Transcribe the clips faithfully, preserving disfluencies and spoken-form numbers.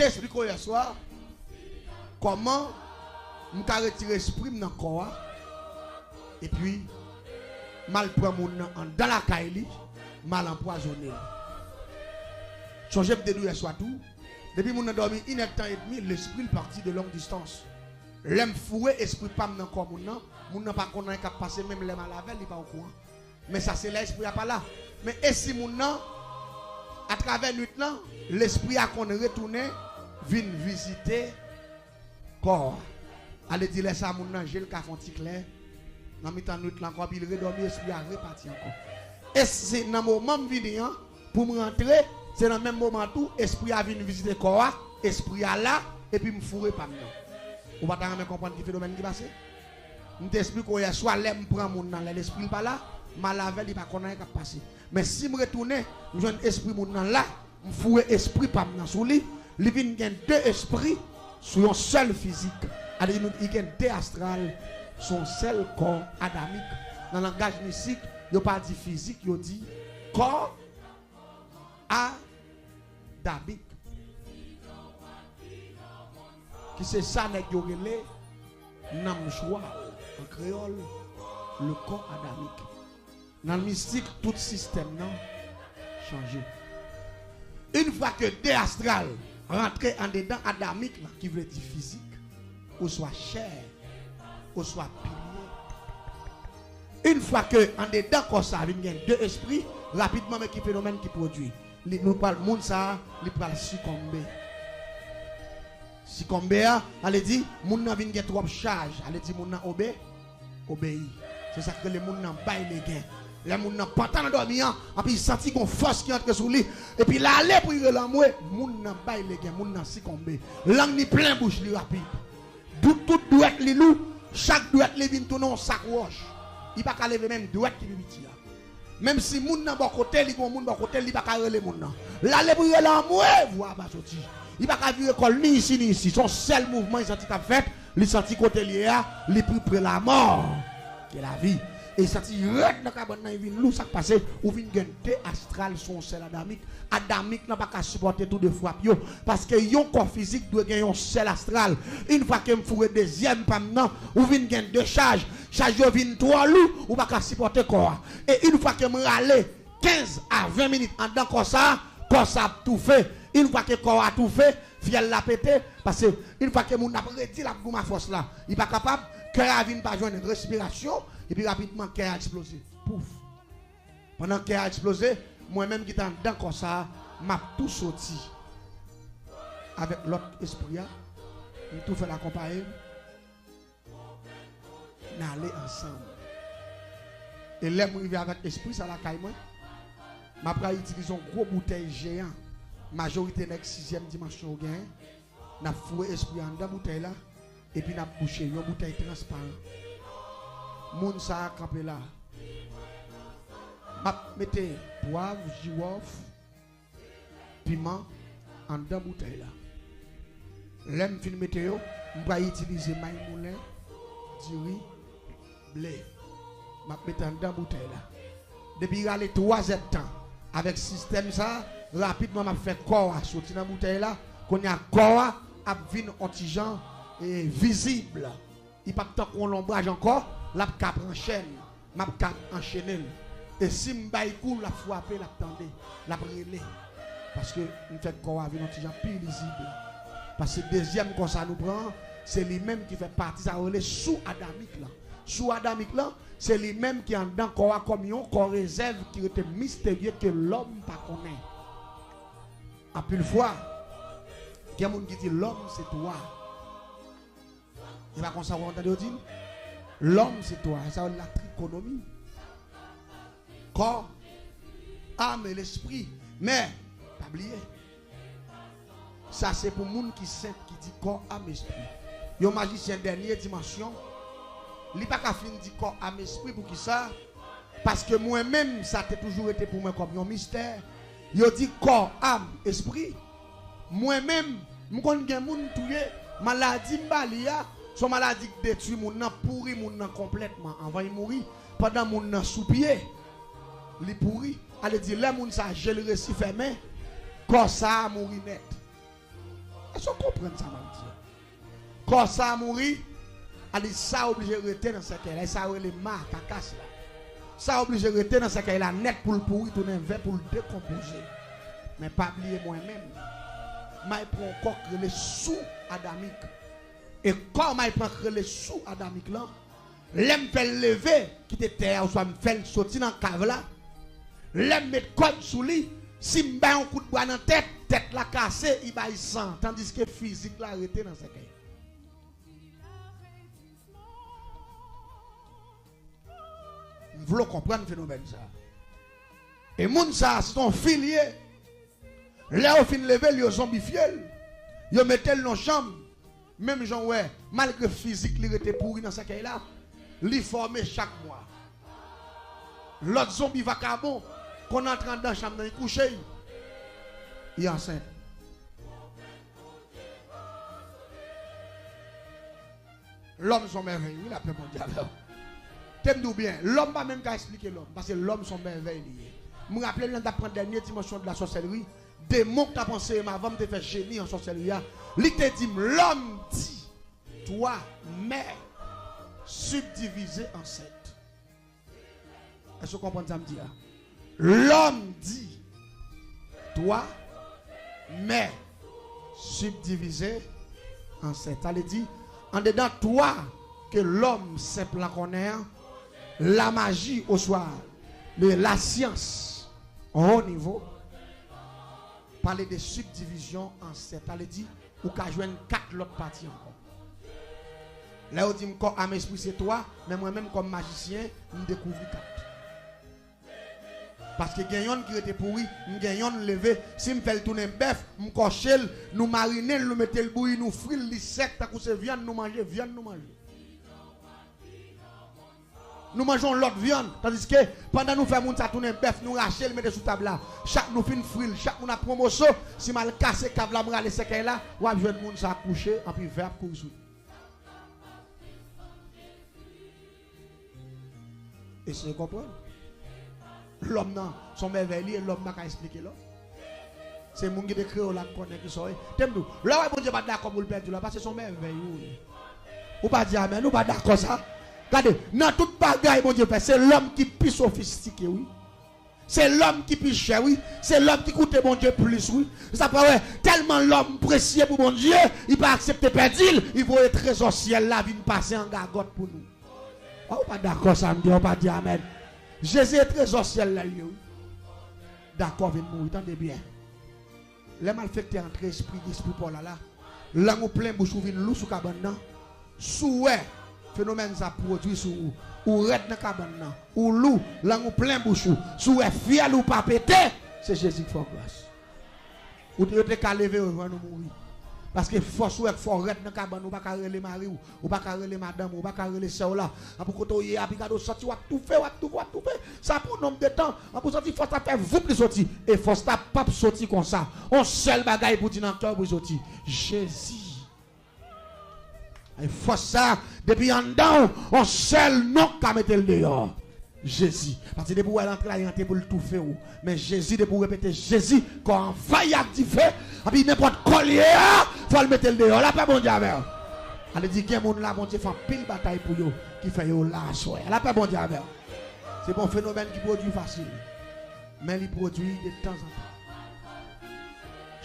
Esplike w yèswa kòman m ka retire espri m nan kò a, epi m al pran moun nan anndan lakay li, m al anpwazonnen l. Sonje m te di w yèswa tou, depi moun nan dòmi inèdtan edmi, lespri l pati de long distans. Lè m foure espri pa m nan kò moun nan, moun nan pa konn anyen k ap pase, menm lè m al avè l, li pa okouran. Men sa se lè espri a pa la. Men e si moun nan, atravè nwit lan, lespri a konn retounen vin vizite kò a? Ale di lè sa moun nan je l ka fè yon ti klè nan mitan nwit lan ankò, epi l redòmi, espri a repati ankò. E si nan moman m vini an, pou m rantre, se nan menm moman tou, espri a vin vizite kò a, espri a la, epi m foure pa m nan. Ou pa ta renmen konprann ki fenomèn ki pase? M te esplike w yèswa, lè m pran moun nan, lè lespri l pa la, m al avè l, li pa konn anyen k ap pase. Men si m retounen, m jwenn espri moun nan la, m foure espri pa m nan sou li, li vin gen de espri sou yon sèl fizik. Ale di nou, li gen de astral sou yon sèl kò adamik. Nan langaj mistik, yo pa di fizik, yo di kò adamik. Ki se sa nèg yo rele nanm jwal an kreyòl, le corps adamique. Nan mistik, tout sistèm nan chanje. Yon fwa ke de astral rantre andedan adamik lan, ki vle di fizik, oswa chè, oswa pilye. Yon fwa ke andedan kò sa vin gen de espri, rapidman, men ki fenomèn ki pwodui? Li, nou pral, moun sa a, li pral sikonbe. Sikonbe a, ale di, moun nan vin gen twòp chaj, ale di, moun nan obe, obeyi. Se sa k rele moun nan bay legen. Lè moun nan pantan nan dòmi an, anpi li santi gon fòs ki antre sou li, epi l ale pou li rele anmwe, moun nan bay legen, moun nan sikonbe. Lang li plen bouch li rapid. Tout, tout dwèt li lou, chak dwèt li vin tounen yon sak wòch. Li pa ka leve menm dwèt ki pi piti a. Menm si moun nan bò kote li, gon moun bò kote li, li pa ka rele moun nan. L ale pou l rele anmwe, vwa a pa soti. Li pa ka vire kò l ni isi ni isi. Se yon sèl mouvman li santi k ap fèt, li santi kote l ye a, li pi pre lamò ke lavi. E li santi rèd nan kabann nan, li vin lou, sa k pase, ou vin gen de astral sou yon sèl adamik. Adamik lan pa ka sipòte tou de frap yo, paske yon kò fizik dwe gen yon sèl astral. Yon fwa ke m foure dezyèm pa m nan, ou vin gen de chaj. Chaj yo vin twò lou, ou pa ka sipòte kò a. E yon fwa ke m rale kenz a ven minit anndan kò sa a, kò sa ap toufe. Yon fwa ke kò a toufe, fyèl la pete, paske yon fwa ke moun ap redi l ap goumen a fòs la, li pa kapab, kè a vin pa jwenn respirasyon, epi rapidman kè a eksploze. Pouf! Pandan kè a eksploze, mwen menm ki te anndan kò sa a, m ap tou soti avèk lòt espri a, m tou fè l akonpaye m, n ale ansanm. E lè m rive avèk espri sa lakay mwen, m ap pral itilize yon gwo boutèy jeyan. Majorite nèg sizyèm dimansyon yo genyen. N ap foure espri a anndan boutèy la, epi n ap bouche yon boutèy transparan. Moun sa a kanpe la. M ap mete pwav, jiwòf, piman anndan boutèy la. Lè m fin mete yo, m pral itilize may moulen, diri, ble. M ap mete anndan boutèy la. Depi rale twazèdtan, avèk sistèm sa, rapidman m ap fè kò a soti nan boutèy la. Kounye a, kò a ap vin on ti jan, e, vizib. Li p ap tankou yon lonbraj ankò, l ap ka pran chèn. M ap ka anchene l. E si m bay kou, l ap frape, l ap tande, l ap rele. Paske m fè kò a vin yon ti jan pi lizib. Paske dezyèm kò sa nou pran an, se li menm ki fè pati sa yo rele sou adamik lan. Sou adamik lan, se li menm ki anndan kò a kòm yon kò rezèv ki rete misterye ke lòm pa konnen. Anpil fwa, gen moun ki di lòm se twa. E pa konsa w ap tande yo di l? Lòm se twa. Sa yo rele la trikonomi. Kò, am e lespri. Men, pa bliye, sa se pou moun ki senp, ki di kò, am, espri. Yon majisyen dènye dimansyon, li pa ka fin di kò, am, espri. Poukisa? Paske mwen menm, sa te toujou rete pou mwen kòm yon mistè. Yo di kò, am, espri. Mwen menm, m konn gen moun m touye, maladi m ba li a, se yon maladi k detwi moun nan, pouri moun nan konplètman anvan l mouri. Pandan moun nan sou pye, li pouri. Ale di, lè moun sa je l resi fèmen, kò sa a mouri nèt. Èske w konprann sa m ap di a? Kò sa a mouri, a di sa oblije rete nan sèkèy la. E sa yo rele ma, kakas la. Sa oblije rete nan sèkèy la nèt pou l pouri, tounen vè, pou l dekonpoze. Men pa bliye mwen menm. M al pran yon kò k rele sou adamik. E kò m al pran k rele sou adamik lan, lè m fè l leve, kite tè a, oswa m fè l soti nan kav la, lè m met kòd sou li, si m bay yon kout bwa nan tèt, tèt la kase, li bay san, tandiske fizik la rete nan sèkèy. M vle w konprann fenomèn sa a. E moun sa a, se yon fi l ye. Lè yo fin leve l, yo zonbifye l. Yo mete l nan yon chanm. Menm jan w wè, malgre fizik li rete pouri nan sèkèy la, li fòme chak mwa. Lòt zonbi vakabon konn antre anndan chanm nan, li kouche, li ansent. Lòm se yon mèvèy, wi, lapè Bondye avè w. Te m di w byen, lòm pa menm ka esplike lòm, paske lòm se yon mèvèy li ye. M raple m lè m t ap pran dènye dimansyon de la sòsèlri, demon k t ap anseye m avan m te fè jeni an sòsèlri a, li te di m, lòm di, twa, mè, sibdivize an sèt. Èske w konprann sa m di a? Lòm di, twa, mè, sibdivize an sèt. Sa vle di, andedan twa ke lòm senp lan konnen an, lamaji oswa le, lasyans wo nivo pale de sibdivizyon an sèt. Sa vle di, ou ka jwenn kat lòt pati ankò. Lè yo di m kò, am, espri se twa, men mwen menm kòm majisyen, m dekouvri kat. Paske gen yonn ki rete pouri, m gen yonn leve, si m fè l tounen bèf, m kòche l, nou marinen l, nou mete l bouyi, nou fri l, li sèk tankou se vyann nou manje, vyann nou manje. Nou manje yon lòt vyann, tandiske pandan nou fè moun sa tounen bèf, nou rache l, mete sou tab la. Chak nou fin fri l, chak moun ap pran moso, si m al kase kav la, m rale sèkèy la, w ap jwenn moun sa kouche, anpi vè ap kouri sou li. Eseye konprann. Lòm nan, se yon mèvèy li ye, lòm pa ka esplike lòm. Se moun ki te kreye w la k konnen kisa w ye. Te m di w, lè w wè Bondye pa t dakò pou l pèdi w la, paske se yon mèvèy ou ye. Ou pa di amèn, ou pa dakò sa. Gade, nan tout bagay Bondye fè, se lòm ki pi sofistike, wi. Se lòm ki pi chè, wi. Se lòm ki koute Bondye plis, wi. Se sa fè w wè, tèlman lòm presye pou Bondye, li pa aksepte pèdi l, li voye trezò syèl la vin pase an gagòt pou nou. Ou pa dakò sa m di a, ou pa di amèn. Jezi e trezò syèl la l ye, wi. Dakò, vin mouri, tande byen. Lè malfektè antre espri, espri pa w la la, lang ou plen bouch ou vin lou sou kabann nan. Si w wè fenomèn sa pwodui sou ou, ou rèd nan kabann nan, ou lou, lang ou plen bouch ou, si w wè fyèl ou pa pete, se Jezi k fè w gras. Ou te, yo te ka leve yo jwenn ou mouri. Paske fòs ou wè k fè w rèd nan kabann, ou pa ka rele mari w, ou pa ka rele madanm ou, ou pa ka rele sè w la. Anpi kote w ye a, pi gade w santi w ap toufe, w ap toufe, w ap toufe. Sa pou nonb de tan, anpi w santi fòs la fè voup li soti. E fòs la p ap soti konsa. On sèl bagay pou di nan kè w pou soti. Jezi. E fòs sa, depi anndan w, on sèl non k ka mete l deyò. Jezi. Paske depi w wè l antre la, li antre pou l toufe w. Men Jezi, depi w repete Jezi, kò anvayi ak dife. Epi nenpòt kò l ye a, fò l mete l deyò. Lapè Bondye avè w. Ale di, gen moun la, Bondye fè anpil batay pou yo, ki fè yo la aswè a. Lapè Bondye avè w. Se pa yon fenomèn ki pwodui fasil. Men li pwodui de tanzantan.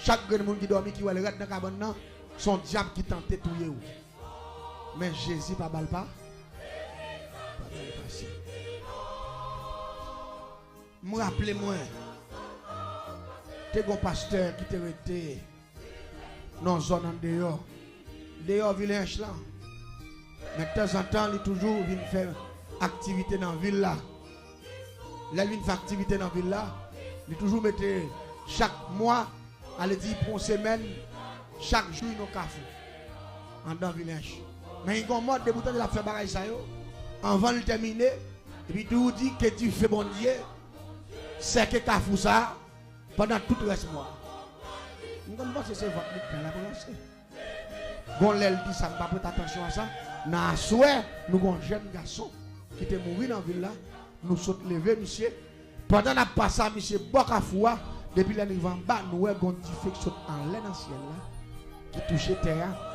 Chak grenn moun ki dòmi, ki wè l rèd nan kabann nan, se yon dyab ki tante touye w. Men Jezi pa ba l pa, pa ba l pase. M raple mwen, te gen yon pastè ki te rete nan yon zòn andeyò, deyò Vilèch lan. Men tanzantan, li toujou vin fè aktivite nan vil la. Lè l vin fè aktivite nan vil la, li toujou mete chak mwa, ale di pou yon semèn, chak jou nan kafou, anndan Vilèch. Men li gen yon mòd, depi w tande l ap fè bagay sa yo, anvan l tèmine, epi tou di, ke dife Bondye sèke kafou sa a pandan tout rès mwa a. M konn panse se vant li k plen la pou ranse. Gon lè l di sa, m pa prete atansyon a sa. Nan aswè, nou gon jèn gason ki te mouri nan vil la. Nou sot leve misye. Pandan n ap pase a misye bò kafou a, depi lè n rive anba, nou wè gon dife k sot anlè nan syèl la. ki touche tè a.